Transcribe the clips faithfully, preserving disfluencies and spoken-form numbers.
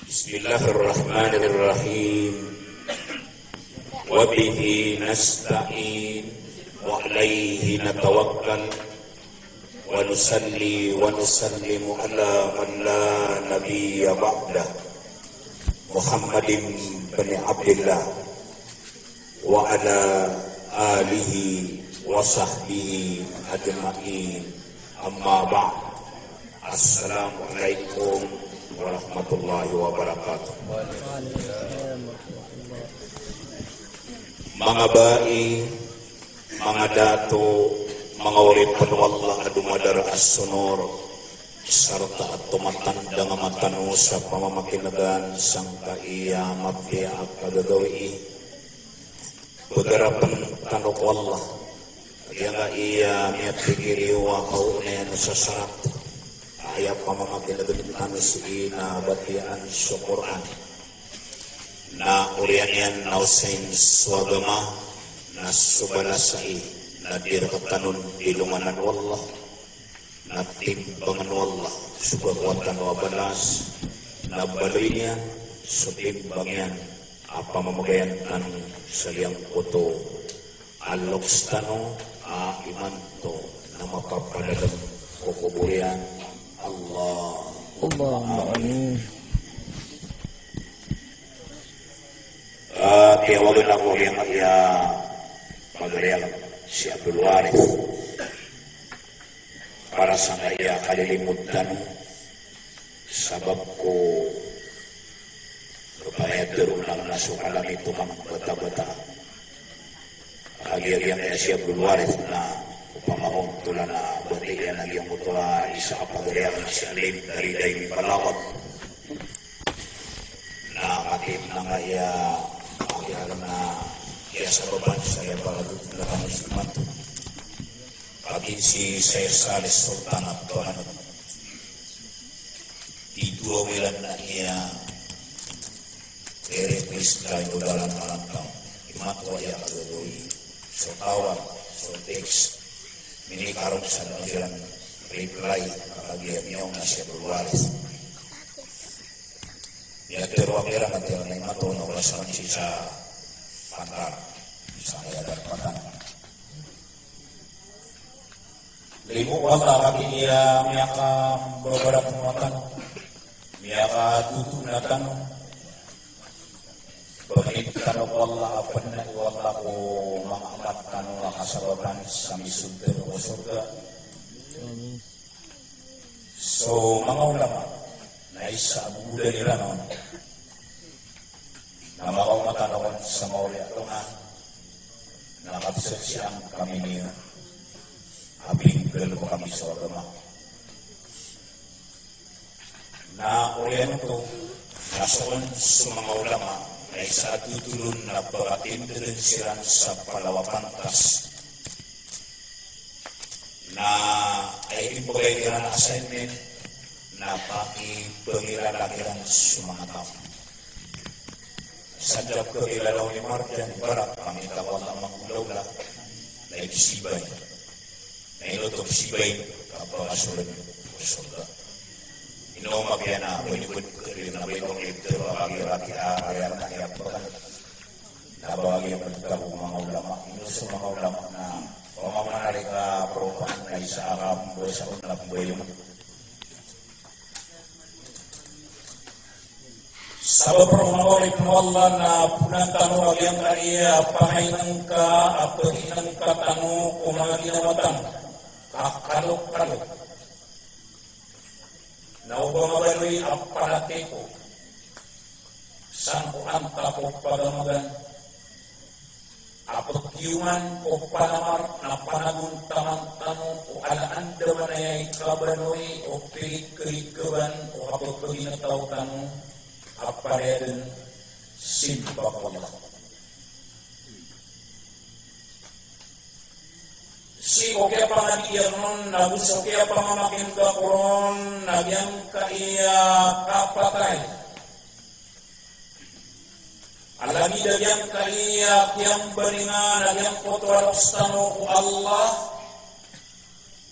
Bismillahirrahmanirrahim. Wa bihi nasta'in, wa alayhi natawakkal, wa nusalli wa nusallimu ala man la nabiyya ba'dah, Muhammadin bin Abdillah, wa ala alihi wa sahbihi ajma'in. Amma ba'd. Assalamualaikum warahmatullahi wabarakatuh. Manga bai, manga dato, manga oripn o Allah a domadar a sonor, sarta a tomatandang a mata tano sa pamamakin'gan sangkai a mapiya a kagagawii. Pagarapen tano ko Allah. Giyangkaya miyapikir iyo a kaonayan o sasarat. Aya pamamakin'gan tano sii na batiyaan so Qur'an. Na oriyan iyan na osayin so agama, na so balasai, na di rktano on ilonganan o Allah. Na timbangan o Allah so kakowa tano a balas, na baloy niyan so timbang iyan a pamamagayan tano sa giyangkoto a loks tano a imanto na mapapadalm ko kobor iyan. Allah. Allahumma amin. Ah, tiyawagan ako iyan, iya pagari akn si Abdul Warith. Para sangkaya kalilimod tano, sabap ko rupaya tero na so kalamit o kambata-bata. Kagiya giyangkaya si Abdul Warith na opama ka on tolan a batiya na giyangkoto a isa a pagari akn si Alim dari Daimi Palawat. Na katii na ngaya, katii na kiyasabapan saya pala dun na kami si Mato. Pagin si Sir Saleh Sultan Abdul Hamid. Di dowa wilan na iya, ere plis kay do dalan malantaw. Imanto aya kagagawii. So tawag, so text. Minikarong sa daw siran reply, kagiya miyaona si Abdul Warith. Miyatero a pera, matiya na imanto na oras man sii sa pantal. Sa kaya darpatan. Limo wala kami iya miyakababara tano, miyakatutu na tano. Pagin tano ko Allah, a pn o Allah ko manga amat tano a kasabapan sa misold tano ko sorga. So manga ulama na isa a bobodan iran on na makaoma tano on sa maori a tonga, na kapsaksian kami niyo a pinggalbk kami so agama. Na oriyan oto na so on so manga ulama na isa a totol on na pakatindgn siran sa palaw a pantas. Na aya inibgay kiran a assignment na pakipangilala kiran so manga taw. Sa dap kakilala o ni Marjan, ibarat pamita ko Allah manggolawla na igsibay. Na ino oto sibay, kapakasold ko sorga. Ino mapiya na ba ini bud kadi na ba ino ibtero a kagirati a kaya na iya pagkan. Na ba agi a pagtago manga ulama. Ino so manga ulama na pamamanarik a propaan na isa a kambasa on na pmbayaw. Sabap roo manga oripn o Allah na ponan tano a giyangkaya a pangainngka a paginngka tano ko manga ginawa tano a kalokalo. Na o ba mabaloy a paratiko sangkoan ta ko pagamagan a pkiyoman ko panamar na panagontaman tano ko ala andamanaya i kabaloy o pirikrikaban o kapagpaginetaw tano a pariyadn simba ko Allah. Sii ko kiyapangadiya ron, na go so kiyapangamakinda ko ron, na giyangkaya kapatay. Lagid a giyangkaya kiyambalingan a giyangkoto a loks tano ko Allah,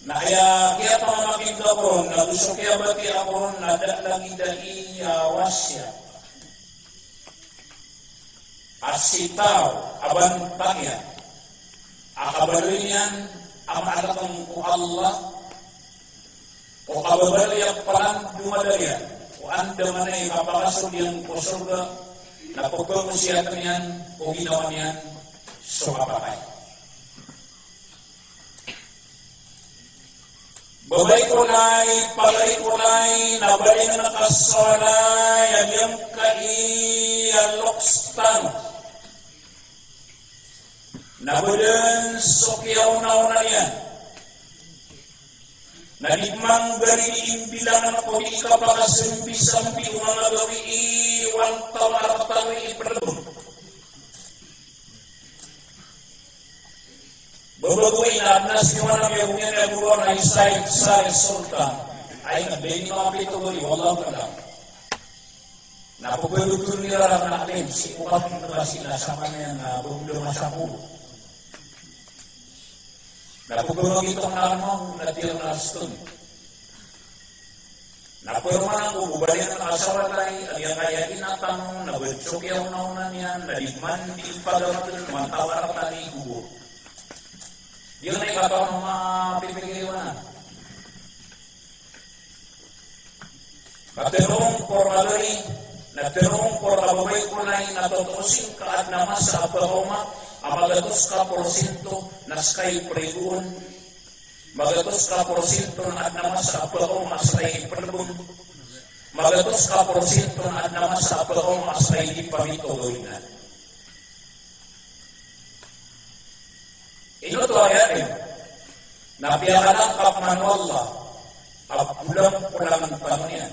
Na aya kiyapamamakinda ko ron, na go so kiyabatiya ko ron, na da lagid a aya wasiyat a sitaw a bantang iyan a kabaloy niyan a maalkn ko Allah, o kababaloy a palandomadal iyan o andamanaya i kapakasold iyan ko sorga, na pphangosiyatn iyan ko ginawa niyan so kapakay. Babay ko lay, pagari ko lay, na baloy na kasawalay a giyangkai a loks tano. Na ba dn so kiyaonaona niyan na di manggari di imbilangan ko di kapakasambisambi o manga gawii o antawaa rktano i pdbng. Ba bago ina adn a sii ko manga miyabong iyan a guro na isa i, isa i sultan. Ay, na ba ini mapito gori, wallahu a'lam. Na pphangotol iran a alim, sii ko kapakay na sii na sa kaniyan na ba dn masapolo. Na pphangotol iran a alim, na tiyan na stone. Na paroman angkoto, ba dn a kasawalay a giyangkaya ina tano, na ba dn so kiyaonaona niyan, na di man di pagamatn, na mantawaa rktano i kobor. Di na ikatawan a mapipikir iyan. Na tharoon ko rkagari, na tharoon ko rkababay ko lay, na totoo sii ngka a adn a masa a pkaoma a magatos ka porsinto na ska i prigoon. Magatos ka porsinto na adn a masa a pkaoma a ska i pdbng. Magatos ka porsinto na adn a masa a pkaoma a ska i di pamitogawinan. Ino oto a aya dn? Na piyakalangkap man o Allah a polangpolangn tano niyan,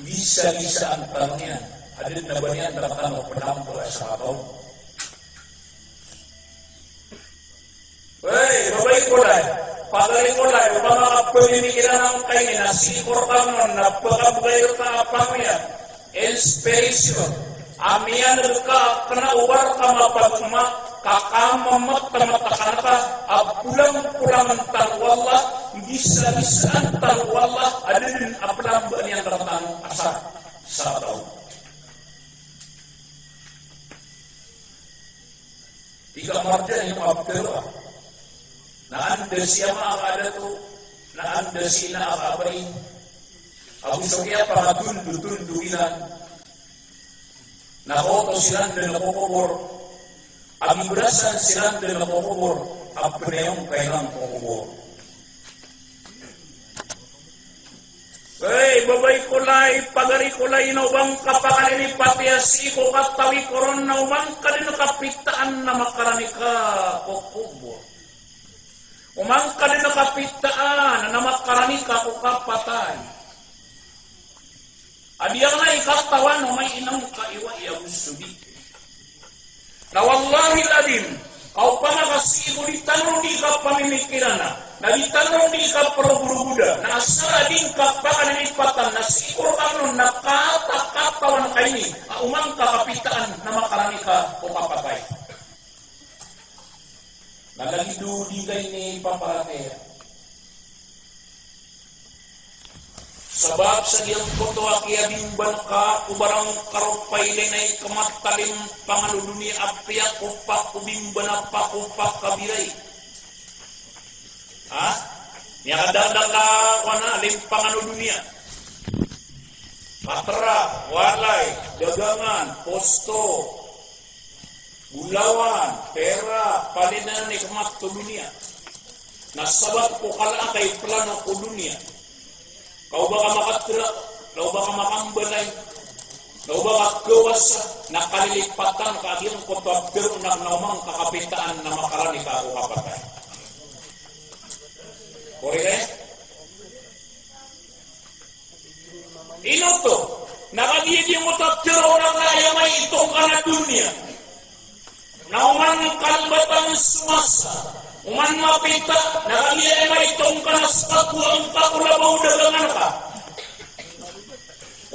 gisagisaan tano niyan, a da dn a ba niyan rktano pnambo a sakataw. Wey, babay ko lay, pagari ko lay, opama ka pamimikiran angkai ini na sii ko rkano na pkabgay rka a pamiyag, inspiration a miyan'g ka a kna o ba rka mapagoma ka kamamatamataka ngka a polangpolangn tano o Allah, gisagisaan tano o Allah, a da dn a pnambo niyan rktano a sa, sakataw. Tig a marjan iyan a maptharo a, na anda si ama a kadato, na anda si ina a kabai, ago so kiyapakatondotondog iran, na kaoto siran dn ko kobor, a gibrasan siran dn ko kobor, a pnayong ka iran ko kobor. Hey, babay ko lay, pagari ko lay, na o ba ngka pakalilipati a sii ko katawi ko ron na o ba ngka dn kapitaan na makarani ka ko kobor. O ba ngka dn kapitaan na makarani ka ko kapatay. A di angkai katawan o mai inang ka iwa iya gusto di. Na wallahil adhim, ka opama ka sii ko di tano di kapamimikiran a, na di tano di kaprogorogoda, na asar a di ngka pakalilipatan, na sii ko rkano na katakataw angkai ini a o ba ngka kapitaan na makarani ka ko kapatay. Na lagid o di ngka ini paparatiyaya. Sabap sa giyangkoto a kiyabimban ka ko barang karopay, ilay na i kamatalin pangan o doniya a piyakopak ko bimban a pakopak a biray. Ha? Miyakadakdakl a kowan a limpangan o doniya. Patra, walay, dagangan, posto, bolawan, pera, palaya na nikmat ko doniya. Na sabap ko kala a kay plano ko doniya. Ka o ba ka makatrak, ka o ba ka makambalay, ka o ba ka kawasa, na kalilipatan ka a giyangkoto a ptharoon a kna o ba ngka kapitaan na makarani ka ko kapatay. Korek? Ino oto, na kagiya giyangkoto a ptharoon a kna aya maito ngka na doniya na oman kalbatan so masa, oman mapita, na kagiya aya maito ngka na ska ko angka ko labaw o dagangan ka.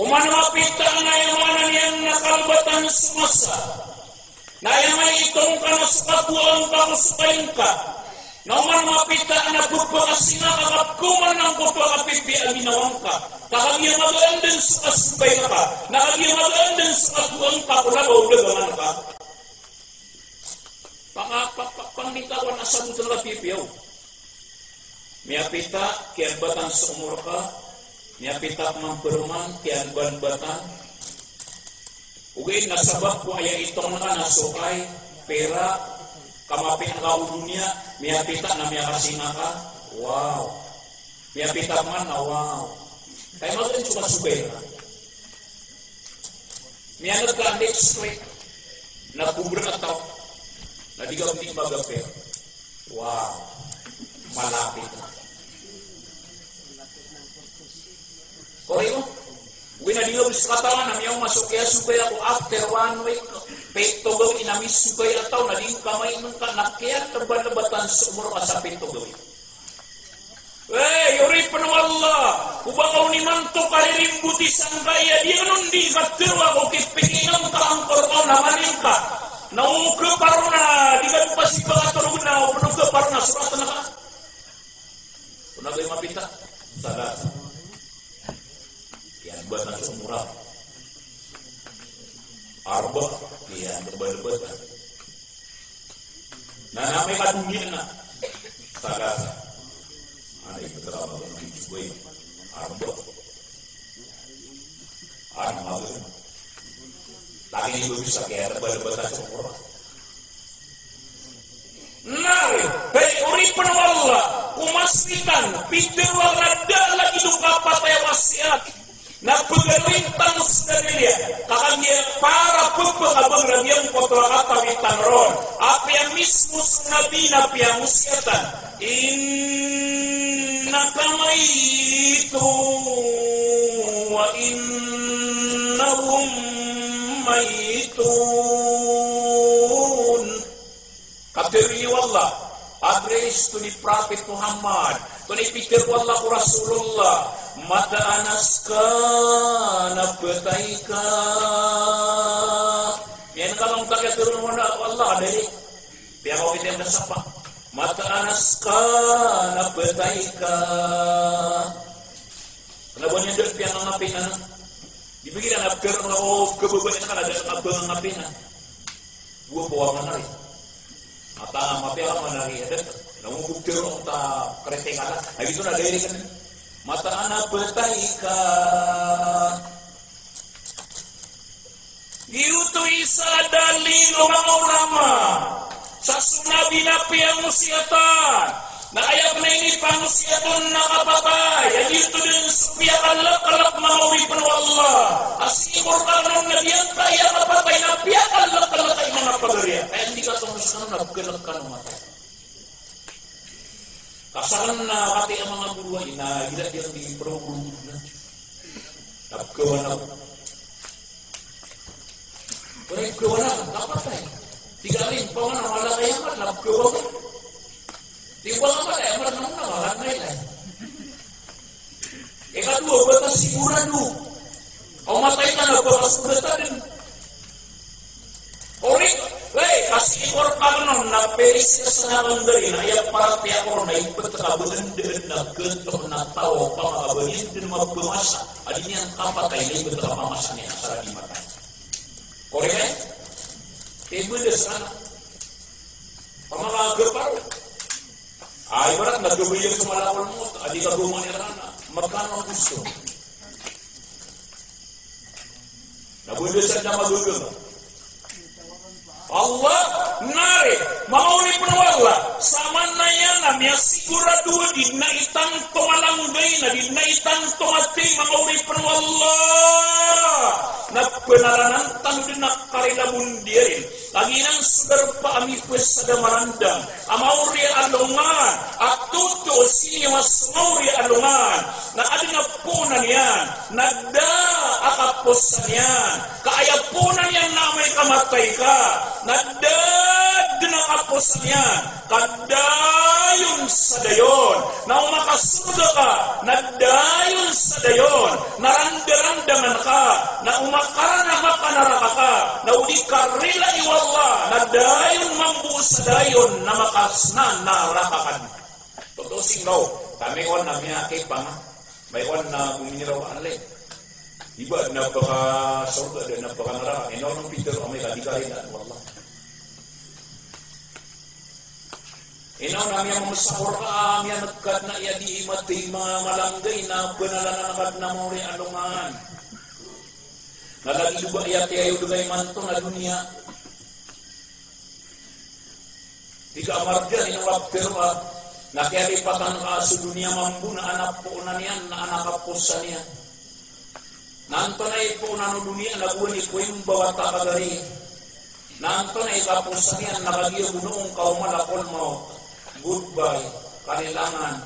Oman mapita na aya maana niyan na kalbatan so masa, na aya maito ngka na ska ko angka ko ska ingka. Na oman mapita na pphakasinga ka ka pkhaoma angkoto a kapipiya a ginawa ngka. Ka kagiya magaan dn so kasokay ka, na kagiya magaan dn so kagowa ngka ko labaw o dagangan ka. Panga-, pa-, pa-, pangni ka ko na sabot na kapipiya o. Miyapita, kiyadbatan so omor ka, miyapita pman paroman, kiyadbatan. Ogaid na sabap ko aya itong ngka na sokay, pera, kamapiya ngka ko doniya, miyapita na miyakasinga ka. Wow. Miyapita pman na wow. Kay magaan so kasokay ka. Miyaneg ka next week na kobra ka taw. Na di ka pwede magapir. Wow. Malapit na. Korek o? Wi na di ka bisa katawan na miyaoma so kiyasokay ako after one week. Pito gawii na misokay a taw na di ka mainom ka na kiyatebal-tebatan so omor ka sa pito gawii. Wey, oripn o Allah, o ba ka on imanto karirimboti sangkaya di anon di katharo ako ki pkhainam ka angkor ka on na manin ka. Na o khaparo na di ka dn pasipa katorog na o pd o khaparo na soratn ka. Kna ba i mapita? Salat. Kiyadbatan so omor a. Arba, kiyadbatan. Na, na amay ka doniya na. Salat. Ana, ipd ka ba ko na ito ba i? Arba. Arba. Lagi ni bagus sa kiyadbatan so omor a. Na, hay oripn o Allah, ko masritan, pitharo a da a lagid o kapatay a wasiyat. Na pagaloy tano sa dalil iyan, ka kagiya para pphakabagr a giyangkoto a katawi tano ron. Apiya mismo so Nabi na piyangosiyatan, "Innaka mayyitun wa innahum mayyitun." Katharo o Allah, address to the Prophet Muhammad, to ni pitharo o Allah ko Rasulullah, "Mata anaska na phatay ka." Iyan ka mangkatharo o Allah, dali. Piyakaw kita iyan na sapa. "Mata anaska na phatay ka." Kna ba niyan da piyangangapina. Di ba igira na pkharoon o kababaya na kna da a pangangapina. Bo a pawaman ari. Mata, mapiya ka man ari, adat. Na mo bukti ron ta kritikal. Na giyoto na direct. Mata ana phatay ka. Giyoto i isa a dalil o manga ulama. Sa so Nabi na piyangosiyatan. Na aya pn a inipangosiyat on na kapatay, a giyoto dn so piyakaleklek, manga oripn o Allah. A sii ko Qur'an o Nabi angkaya kapatay na piyakaleklek i manga pagari iyan. Aya ndikatomo skano na pkhalek kano matay. Ka sakn na kataya manga goro a ina, igira di program na. Na pkhawan ako. Pwede pkhawan ako, kapatay. Tig a rin, pawan ako, ala kaya man, na pkhawan ako. Di ba nga matay, amal na muna, makan na ilay. Ikadowa, ba ta sigurado? O matay ka na, ba ka sigurado? Ori, wey, ka sii ko Qur'an on na piris ka sa nga kandari na aya paratiyaya ko na ibt ka ba ndn na gto na taw a pamakabayan dn mapamasa. A di niyan kapatay na ibt ka pamasa niyan, asar a di matay. Ori, wey? Ibt ka na. Pamakagapar. A, ibarat na gabayag so malakol mawt, a di ka gomani rana, magkano ang gusto? Na bo da sa da magagama. Allah, nari, manga oripn o Allah, samanaya na miyasigurado a di na itanto malanggay na di na itanto matay, manga oripn o Allah. Na pnaranan tano dn a karila bondiyarin. Lagid anan so darpa a mipasad a marandang a maori a alongan, a totoo sii niyo a so maori a alongan na adn a poonan iyan na da a kaposan iyan, ka aya poonan iyan na amay ka matay ka na da dn a kaposan iyan, ka da dayon sa dayon. Na o makasorga ka, na dayon sa dayon. Na randarandangan ka, na o makarana makanaraka ka, na o di ka rilai o Allah, na dayon mambo sa dayon na makasnanaraka ka. Totoo sii ngka o, kami on na miyakipang, may on na guminiraw ka anlay. Iba na pakasorga, da na pakanaraka. Ino on pitharo amay ka di ka rila o Allah. Ino na miyamamasa ko rka, miyanekad na aya di imatay ma-, malanggay na banalan a nekad na maori a alongan. Na lagid o ba aya tiyayo dn ka imanto na doniya. Tig a marjan, ino ka pitharo a, na kiyalipatan ka so doniya mambo na anak poonan iyan, na anak a posan iyan. Na antonaa i poonan o doniya na gowani ko imbaw a takagari. Na antonaa i kaposan iyan na kagiya bo noong ka o malakol mawt. Goodbye. Kalilangan.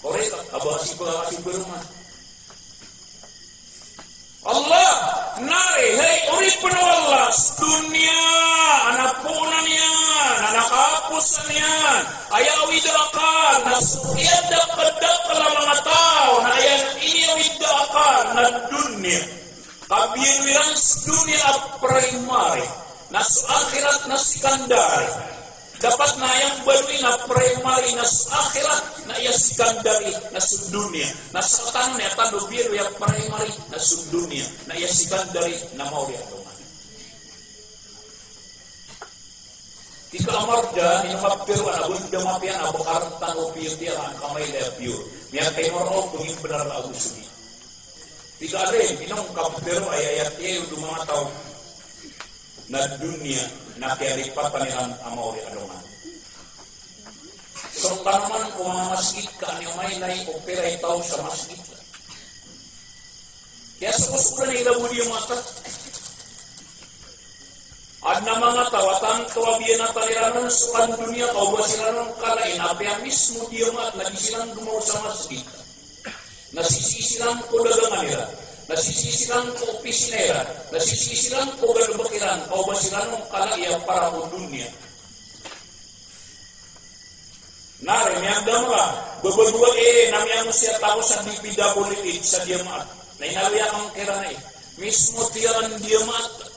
Korek, aba kasi pagkakasibaroman. Allah, na ri, hay, oripn o Allah, so doniya, anak poonan iyan, anak a posan iyan, aya awid a akal, na so kiyadakdakl a manga taw, na aya iniyawid a akal, na doniya. Kabiyan iran so doniya a primary, na so akhirat na secondary. Dapat na aya mbaloy na primary na so akhirat, na aya secondary na so doniya. Na sa tano na aya tano biyaloy a primary na so doniya, na aya secondary na maori a alongan. Tig a marjan, ino ka pitharo a, na bo da mapiya na ba kartano piyotiya ka an ka mailay a piyor. Miyatay mo roo ko mibnar a ago sodi. Tig a rin, ino ka pitharo a aya, aya tiyayo dn o manga taw na doniya na kiyalipatan iran a maori a alongan. So kanoman ko manga masgit ka an iyo mailay o pira i taw sa masgit. Kiyasokosokolan iran bo di mata. Adn a manga taw a tanto a biyanatan iran on so kan doniya ka o ba siran on kalai na apiya mismo di mata na di siran domaw sa masgit. Na sisii siran ko dagangan iran, na sisii siran ko opisina iran, na sisii siran ko galbk iran, ka o ba siran on kalai a para ko doniya. Na ri, miyagdam ka, babagoa, eh, na miyangosiyat ako sa D P W H sa Diamaat. Na inaloy akn kiran ai. Mismo tiyaran Diamaat.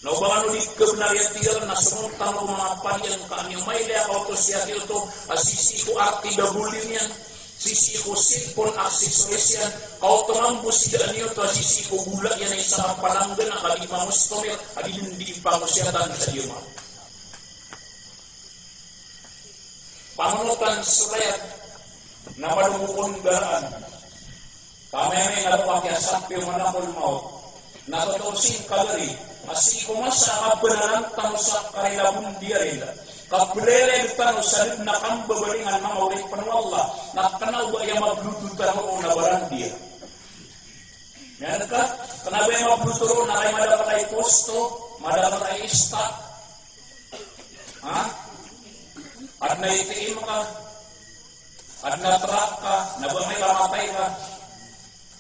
Na o ba kano di kabnar iyan tiyaran na somon tano ko manga padiyan ka an iyo mailay a kaoto siyat iyo oto, a sisii ko R T W niyan, sisii ko cellphone accessories iyan, kaoto mambo sii daan iyo oto, a sisii ko gola iyan a isa ka palanggana ka di mangostomir, a di dn di pangosiyatan sa Diamaat. Pamonotan so layat na malomokon daraan. Pamayaman na roo a kiyasampi o malakol mawt. Na totoo sii ngka gari, a sii ko masa a kabanalan tano sa karila bo ndiyarila, kablaylay tano sa lb na kambabalingan manga oripn o Allah, na kna o ba aya mabloto tano roo na barandiya. Miyaneg ka, kna o ba aya mabloto roo na kay madakl a i posto, madakl a i ista. Ha? Adn a ATM ka, adn a truck ka, na ba amay ka matay ka,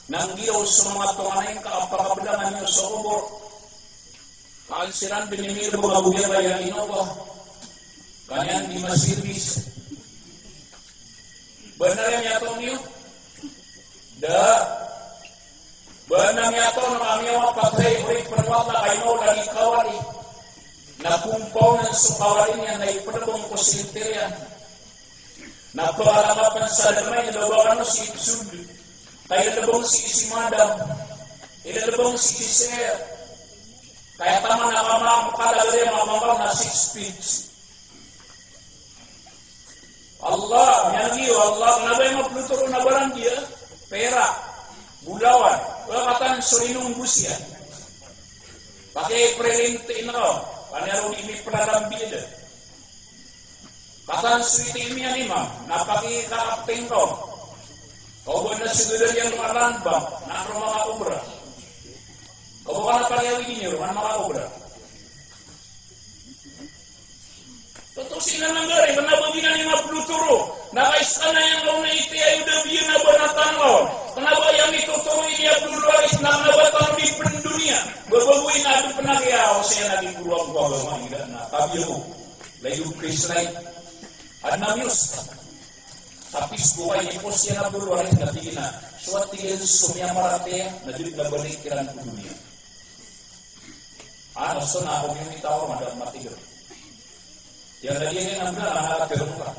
na nggiraw so manga tonganay ngka a pakablangan iyo so kobor. Kaan siran dn i mirbng ago giyangkaya a Innova. Ka niyan di masirbis. Bnar iyan miyatoon iyo? Da. Ba na miyatoon a miyawapat, hay oripn o Allah, ka ino lagid i kawali. Na kompaonan so kawali niyan na ipdbng ko sintir iyan. Na pakalangapan sa darma iyan, da ba kano sii pzod. Ka ilalbng sii si madam. Ilalbng sii si sir. Kaya taman a kama, makalaga iyan mamangkaw na six feet. Allah, miyaneg iyo, Allah, kna o ba aya mabloto roo na barandiya, pera, bolawan, o katan so inongbos iyan. Pakiprelint ingka, kaniyan roo di miplalambi da. Katan so ATM iyan, imam, na pakikakapting ka. Ka o ba na so gdar iyan o land bank, na roo manga obra. Ka o ba kna paliyawi dn iyo, roo manga obra. Totoo sii na nggari, kna o ba giyanan i mabloto roo na kaisa na aya ngka on a itiyayo da biyan a banatan ka on. Kna o ba aya mitotoro ini a Abdul Waris na kna o ba tano di pn doniya. Babagoy na adn pn a kiyaosay a lagid goro a agama, ida na tabiya ko. Lagid o Chris Wright. Adn a miyos. Tapi so ba ini post iyan a bolo a rin na tig iyan a, so a tig iyan so miyamaratiyaya na di na balik iran ko doniya. Ano so na ako miyamita o mada matigr. Iyan na di iyan na bnar a tero ka.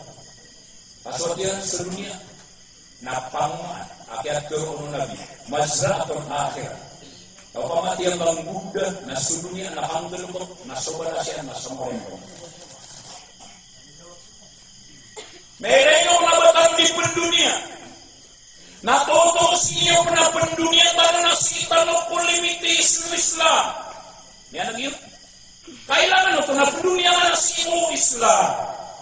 Kaso di iyan so doniya. Na pangomaan a kiyatero o Nabi, mazra'atul akhirah. Opama tiyan ba nggoda na so doniya na kanggalbk, na so balas iyan na so moripon. Mairay o na ba tano di pndoniya. Na toto sii iyo pn a pndoniya tano na sii tano ko limiti so Islam. Iyan lagid iyan. Kailangan oto na pndoniya ngka na sii ko Islam.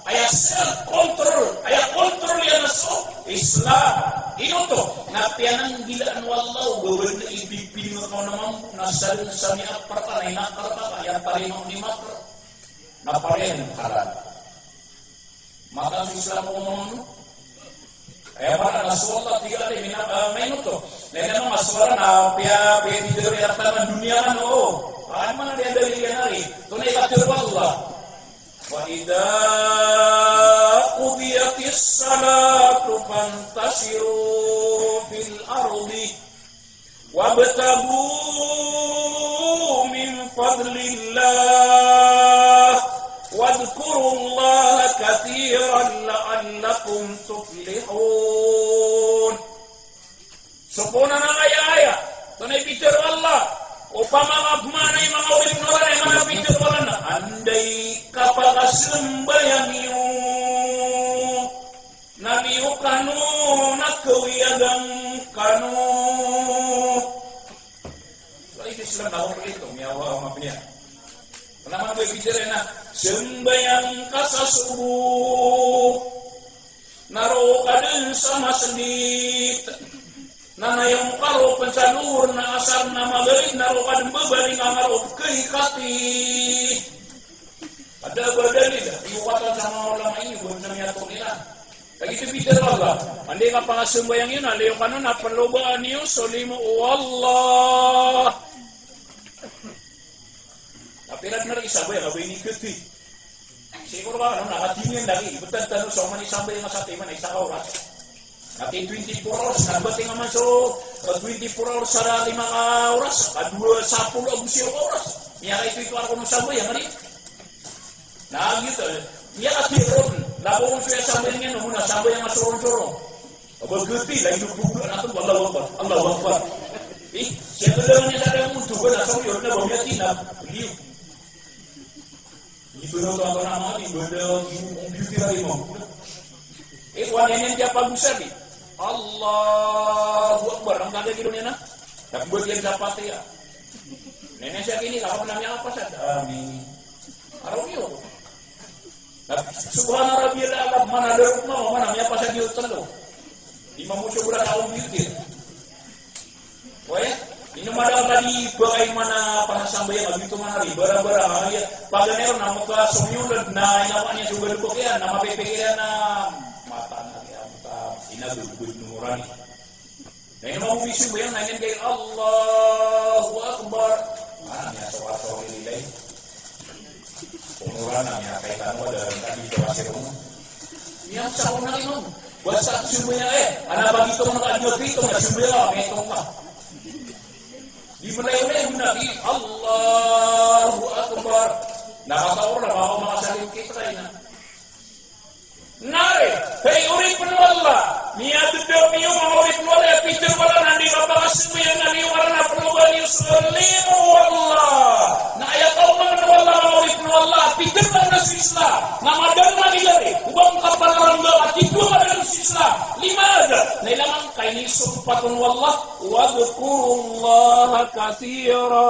Aya self control, aya control iyan na so Islam. Ino oto, na piyananggilaan o Allah o ba adn a ipipinga ka o na mambo, na sadn sa miyapr ka, na inakr ka, aya tarima o miyapr. Na pariyan halal. Maka so Islam ko mambo. Aya maana na so Allah tig iyan a di mina, ah, maino oto. Na ino man so Allah na piya, piya di dero iyan a tano a doniya kano. Aya maana na di anda tig iyan a di. Oto na ikatero o Allah. Fa idha qudiyatis salatu fantashiru fil ardi wabtaghu min fadlillah, wadhkurullaha kathiran la'allakum tuflihun. So pn anan a aya, aya oto na ipitharo o Allah, opama ka pman a manga oripn o Allah, aya maana a pitharo o Allah na anda i kapakasambayang iyo na liyo kano na kawiyagan kano. Wala, ito Islam na ako ito, miyawa ako mapniya. Kna man ko ipitharo na sambayang ka sa subuh, na roo ka dn sa masjid. Na nayong ka roo pn sa Lohor, na Asar, na Magrib, na roo ka dn mbabaling a nga roo pkhaikati. Ada ba dalil? Iyo katan sa manga ulama ini, buwan sa miyatoon iran. Kagiya pitharo o Allah, anda i kapakasambayang iyo na liyo kano na plobaan iyo so limo o Allah. Na pira dn a ri sambayang a ba ini kati. Siguro ba, ano, na katiniyan lagi, btad tano so mani sambayang a satiman, isa ka oras. Na ki twenty-four hours, na bati nga man so, eh, twenty-four hours sa lima ka oras, ka dowa sapolo ago siyaw ka oras. Miyakaito-ito a rk o sambayang, ari? Na giyoto, eh, miyakaito ron, na ba on so iya sambayang iyan, o na sambayang a soron-soron. Aba gati, lagid o bogor na to, Allahu Akbar, Allahu Akbar. Eh, siya ba lang niya sa dang mundo, ba na sa uyon na ba niya tinap, liyo. Di ba na to, ano na, mga, di ba na, di mo computer, di mo. Eh, kuwan niyan, niyan, di apa gusa, di. Allahu Akbar, ang gagawin niya na. Tapos buat yan sa Fatiha. Nene siya kini, kapag na niya kapasad. Amin. Araw niyo. Na, Subhana Rabbiyal A'la, mana daruk ma, mana miyapasad iyo tlo. Di mamosobra sa computer. Oya, ino madakl a di ba kay mana panasambayang a gioto man ari, bara-bara, a, iya, paganay ron na makasomiyold na inawa niyan so galbk iyan, na mapipikir iyan na mata na iyan, mata, inagulgul no morani. Na ino mambo misambayang na iyan kay Allahu Akbar. Mana miyasowa-sowa lilay. Onoran na miyakay tano a da tadi ko kasi ko. Miyakay sa ko na ino. Basta sambayang, eh, ana ba gioto na ka, gioto na sambayang, may tong ka. Di mlayo-layo na di, Allahu Akbar. Na kataw na, baka makasalim kita kayo na. Na ri, hay oripn o Allah, miyadodom iyo manga oripn o Allah, aya pitharo o Allah na anda i kapakasambayang iyo, na liyo ka ron na plobaan iyo so limo o Allah. Na aya kaoman o Allah, manga oripn o Allah, pitharo na so Islam, na madakl a ligari, o ba ngka panarangga a titho ka dn so Islam, lima aja, na ilay man ka inisompat on o Allah, wadhkurullaha kathira.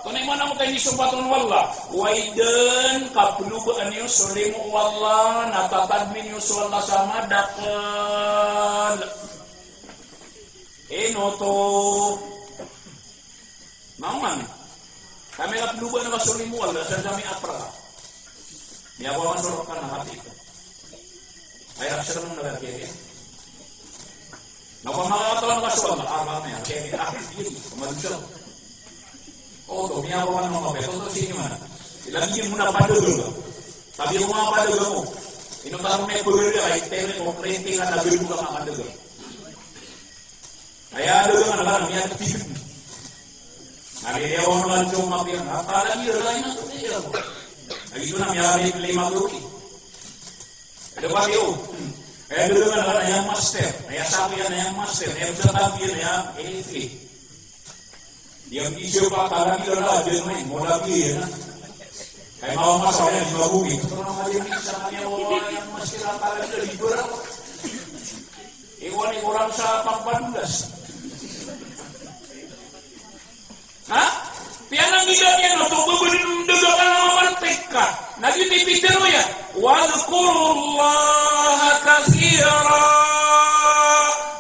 Oto na imanto ka inisompat on o Allah. Oway dn, kaplobaan iyo so limo o Allah, na tatadmin iyo so Allah sa madakl. Ino oto? Maoman. Kami kaplobaan ka so limo o Allah, sa kami apra. Miyakowa man so rk ka na hati ko. Ay, raksa ka nung nagagaya. Na pamakatawan ka so Allah, ah, kami, ah, kami, ah, kami, kami, kami, kami, oto, miyakowa man o mapito, oto, sii niyo man. Ilay niyo muna padagang. Sabi ko, manga padagang ko. Ino tano may pagari a ite ko printing a nagari ko ka makadagang. Aya dagang na lang, aya tigil. Na di aya wano lang so mapiya, na pala di aya lang ito, ito. Na ito na, aya lima to. Ito ba, yo? Aya dagang na lang, aya master. Aya sabi yan, aya master. Aya sa tabi yan, aya, eh, eh. Di a di siya pa talaga na, di na, mo na di na. Kay mama sa kanya, di mabuti. Ito na nga din, sa kanya, wala yang mas kira talaga, di ba? Iwan, iwan sa pagbadulas. Ha? Piyananggila niyan, no, to, babadin dagang a mamantik ka. Na di pipitero iyan, "Wadhkurullaha kathira."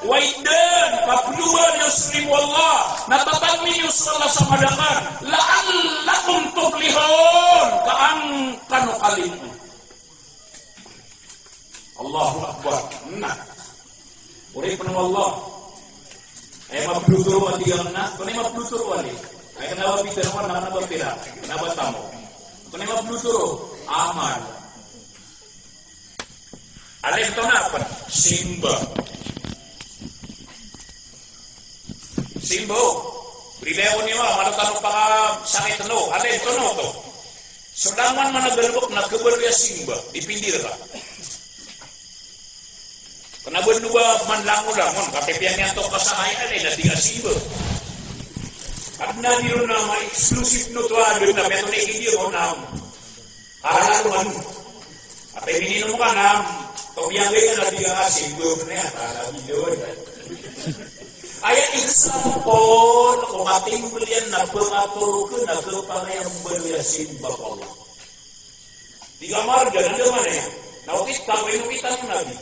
Way dn, kaplowa niyo so limo o Allah, na tatadmi niyo so Allah sa madakl, "la'allakum tuflihun," ka an kano kalimo. Allahu Akbar. Na. Oripn o Allah. Aya maplo toro a tig iyan na, tonaa i maplo toro a tig. Aya kna ba pitharo na, kna ba pira, kna ba tamok. Tonaa i maplo toro, amal. Alif to na pn, simba. Simba, o. Brilay ako niyo, a, malo tano pakasakit, no. Alif to, no, to. So langon man a galbk na khabaloy a simba, dipindi rka. Kna ba dn ba man langon-langon, kapipiya niyan to kasakay a lay na di ka simba. Adn a di ron na ma-exclusive no to a dn na, pero na hindi ron na. Karalo man. Ati mininom ka na, to biyangay ka na di ka simba, na, karalo, hindi ron. Aya example ko matimbl iyan na pngatoro ko na kapangayambaloy a simba ko Allah. Di ka marga, na da man iyan. Na okit ka, ino kitan o Nabi.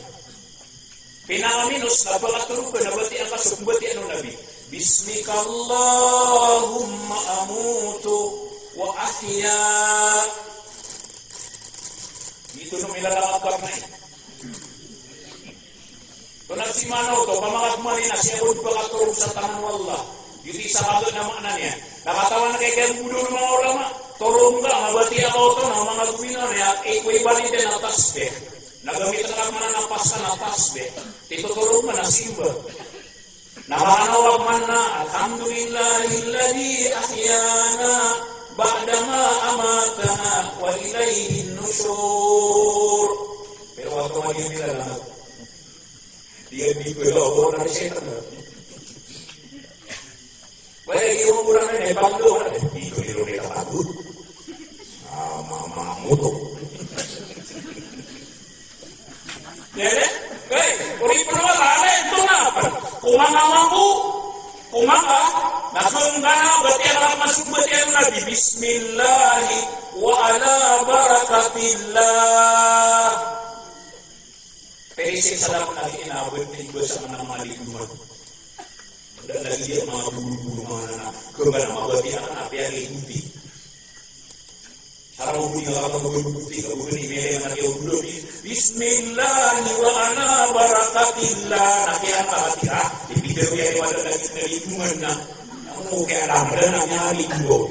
Pinakaminos na pngatoro ko na batiya ka so pmbatiya o Nabi. "Bismika Allahumma amutu wa ahya." Ito no milalakap ka na iyan. Tonaa si mano to, pamangad man iyan a siya bo pakatorog sa tangan o Allah. Giyoto i isa ka gana maana niyan. Na katawan ka i kiyambodor o manga ulama, torog ka, mabatiya ka oto, na manga gomino niyan, equivalent iyan a tasbih. Na gamit ka man a pasta na tasbih. Tito torog man a simba. Na maana o pman na, "Alhamdulillahilladhi ahyana ba'dama amatana wa ilayhin nushur." Pero oto a di nila lang. Di a di ko ilo, o, na di setan. Wala, iyo mo kurang na, eh, pagdo, wala, eh, di ko ilo nila pagdo. Ah, mama mo to. Yan, eh? Kay, oripn o Allah, ito na. Ko manga mambo, ko manga, na kn ka na, batiya ka, masok batiya ka na, bismillah, wa ala barakatillah. Pero sii sa dapat lagi na abot na iba sa mga maliduman. Da lagi diya mga bulu-bulu, mga na, kaya na mabati akan api ang ibuti. Sa mga bulu-bulu, mga bulu-bulu, mga bulu-bulu, bismillah wa ala barakatillah. Na kaya ang kakatira, ibigay ko yan, wala lagi na liduman na. Ang okay, alam, wala na niya liduman.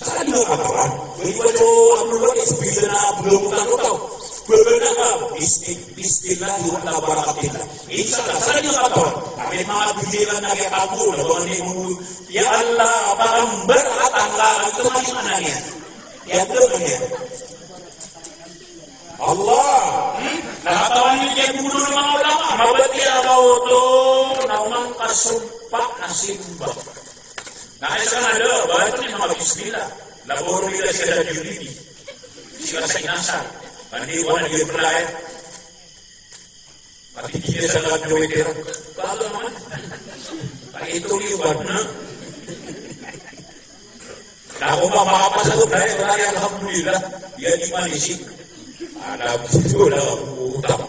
Sa kanya katawan, bali wala, ano ba, isbila na, belum tahu, tahu. Belum na ka, bismi-, bismillah wa ala barakatillah. Insya Allah, sa kanya katawan. Kami mga bibilan na kaya kapo, na ba ni mo, ya Allah, pakambar at ang lahat, ito man yung anak niya. Ya, ito man yan. Allah, hmm? Na katawan niyo kaya gumulo ng mga ulama, mabati ako to, na umang kasumpa na simba. Na kaya sa Canada, ba, ito na yung mga bismillah. Labor nila sila sa Jollibee. Sila sa Inasal. Hindi ko na yung pala, eh. Pati di niya sa lahat ng waiter. Baka naman. Pati ito yung bad na. Na ako ba makapasagot na yun? Ay, alhamdulillah. Yan yung manisip. Alam ko na ang utang.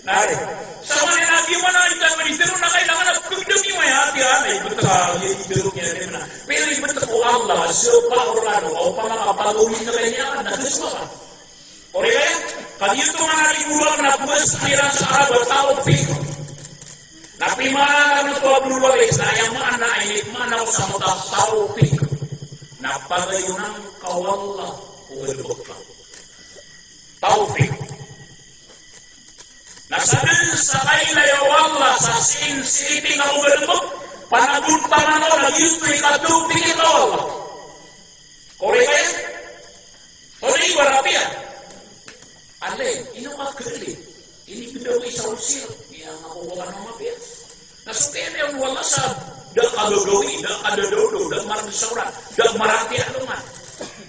Nari, sa mga nabi mo na, hindi ka manitero na kailangan na pagdami mo yan, di ba? May iba ka, yung itero niya rin na. Pero iba ka po Allah, so pa orano, o pa mga pag-uwi na kanya, na gusto ka. O di kaya, kagiya oto man a limo a maana na pagos iran sa Arab a tawfiq. Na pimaana oto a buluwag na aya maana, aya maana ko sa mota tawfiq. Na pagayonan ka o Allah ko galebek ka. Tawfiq. Na sadn sa kailaya o Allah sa sii, sii tig a ogalbk, panagontanan o na giyoto i katawfiq o Allah. Korek aya? Tonaa i ibarat iyan? Alay, ino ka khalid? Inibdao i sa osir, aya nga ko kowan o mapiya. Na so kiyaliyawan o Allah sa da ka gagawii, da ka dadawdaw, da ka maragsaw, da ka maratiya a loman.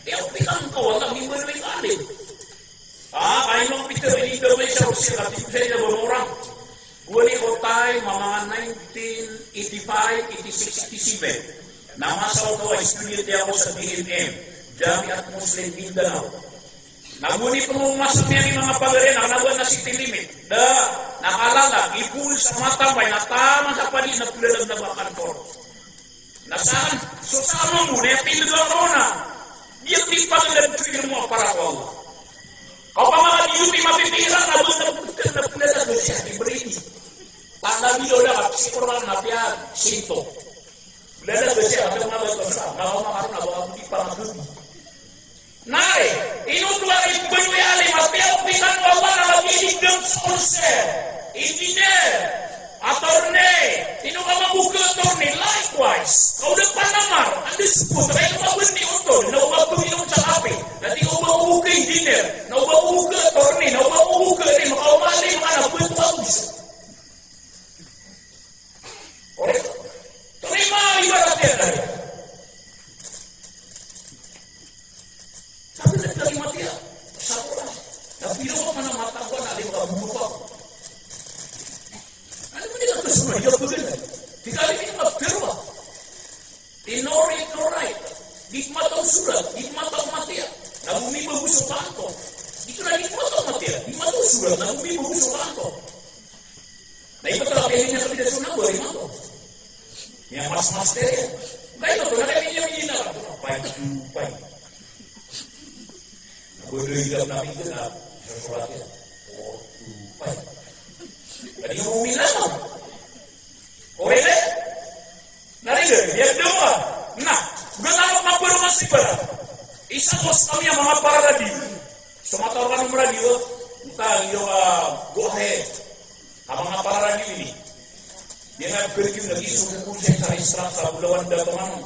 Aya pikan ka o Allah, mimbaloy ka alim. Ah, kaino pitharo, inibdao i sa osir, katii ko sa ina ba morang. Gowani ko taym a manga nineteen eighty-five, eighty-six, eighty-seven. Na masa oto a student ako sa D M M, Jamiat Muslim Mindanao. Na gowani pn o masa miyan i manga pagari na kna ba na city limit. Da, na kalala, ipoon sa mata, na taman sa padi na plalag na ba kantor. Na san, so sa mambo na aya pindg a rona. Di a pipagdam so ilmo a para ko Allah. Kaw pamangadi oto i mapipiran na ba na putl na plalag na siya, i bridi. Tanda bilo da ka, psikolog na piya, sinto. Plalag na siya, ka ba na ba ito sa, na kaw makaron na ba ka pipagdam. Na ino oto a imbaloy a alim a piyawfiqan o Allah na lagid i dn sa konser, engineer, attorney, ino ka mambo ka attorney, likewise. Ka o da panamar, anda so photo, ino ka ba ni oto, na o ba pangilong sa kape, na di o ba o ka engineer, na o ba o ka attorney, na o ba o ka alim, ka o ba alim, ka na pwede ka uso. Ore, tonaa i manga ibarat iyan, ore? Sabi na kalimat iyan, sa Quran. Na piro ka man a matag ko na di ka bulupa. Ano ba nila kasunod? Di ka pwede na. Di ka rin yung magpirwa. Tinorit, norit. Di matao surat, di matao matiya. Na gumibago so kanto. Di ko na di matao matiya. Di matao surat, na gumibago so kanto. Na iba talaga ini na kapila so number, imanto. Iya mas master iyan. Kaya ito, na kaya niya, niya na, five two five. Nagulo yung na pinto na, sa surat iyan. Four two five. Kaya yung umilang. Okay, eh? Na rin, eh, di a dama. Na, gana ko mapuro mas iba. Isa ko sa kami a manga pararadiyo. So mataw ka ng radiyo, nta, iyo ka, go ahead. A manga pararadiyo ini. Di nga pwede lagi so kukunsya sa isra sa bulawan da pamano.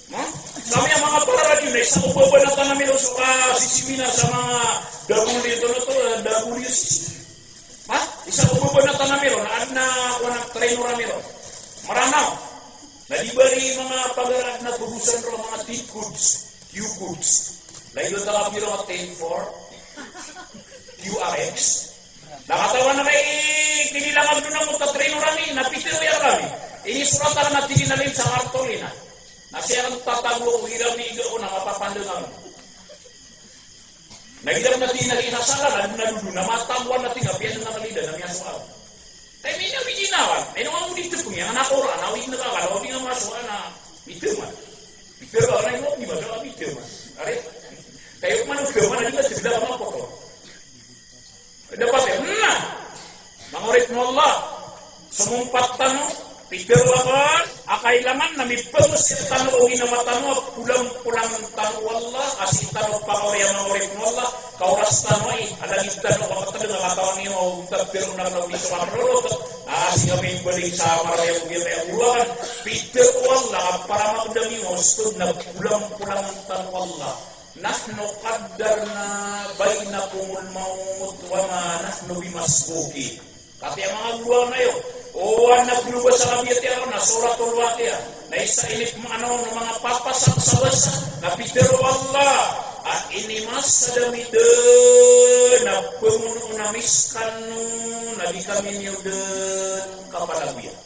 Ha? Kami a manga pararadiyo na isa ko babanatan ami ron so kasisiminar sa manga W T O, W T O, W C C. Ha? Isa ko babanatan ami ron, adn a, ko na trainer ami ron. Maranaw. Na di ba ri manga pagari na bagosan ron, manga T codes, Q codes. Lagid o tanga piro a ten four, Q R X. Na katawan ami, tinilang a dn a mota trainer ami, na pitharo iyan rkami. Inisorat akn a tig iyan a lin sa kartolina. Na siya ang tatago ko, igira mi iga ko na mapapandang ako. Na igira na tig iyan a lin sa sala, na dn a dodo, na matago na tig iyan a piyan na kalida, na miyasoal. Kay mina widi na kan, ino nga mo di tepeng iyan, na Quran, na widi na kan, widi na masoal na, miteman. Miteman, na ino, di ba, miteman. Are, kay o man o teman, na di ba, tebila ka mapoto. Dapat iyan, na! Manga oripn o Allah, somompat tano, pitharo akn a kailangan na mipangosir tano o ginawa tano a polampolangen tano o Allah, a sii tano pakaoriyan, manga oripn o Allah, ka oras tano ai, a lagid tano kapatad a katawan iyo, o tatharo na tano di so kaprorot, a sii kami baling sa maraya o giyangkaya a golawan, pitharo o Allah, a para magdam iyo, a sii na polampolangen tano o Allah. Nahnu qaddarna bainakumul mawt wa ma nahnu bimasbuqin. Katii a manga golawan ayo, o anak, lobasa a kabiyatiya ron a Suratul Waqiah. Na isa ini pman o manga papasang sa basa, na pitharo o Allah a inimasad ami dn a pamonoon ami skano, na di kami niyo dn kapalagoyan.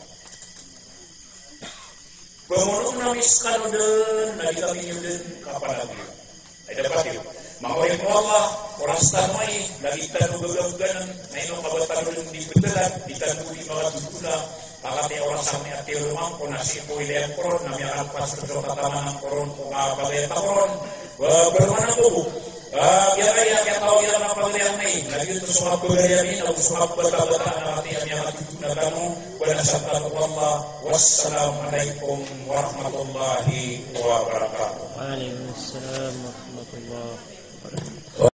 Pamonoon ami skano dn, na di kami niyo dn kapalagoyan. Ay dapat iyo. Manga oripn o Allah, oras tano ai, lagid tano gagawganan, na ino ka ba tano dn di betalan, di tano di makatotona, ka katii a oras ami a tiyo roo angkoto na sii ko ilay angkoto ron, na miyakalpas roo so kataman angkoto ron, ko kapagayat angkoto ron, ba, bermanan ko bo. Ah, giyangkaya, giyangkaya a pagari ami, na giyoto so kapagari ami, na so kabatabata, na katii a miyakatotona tano, balasan tano o Allah. Wassalamu alaikum warahmatullahi wabarakatuh. Wa alaikum assalam warahmatullahi wabarakatuh.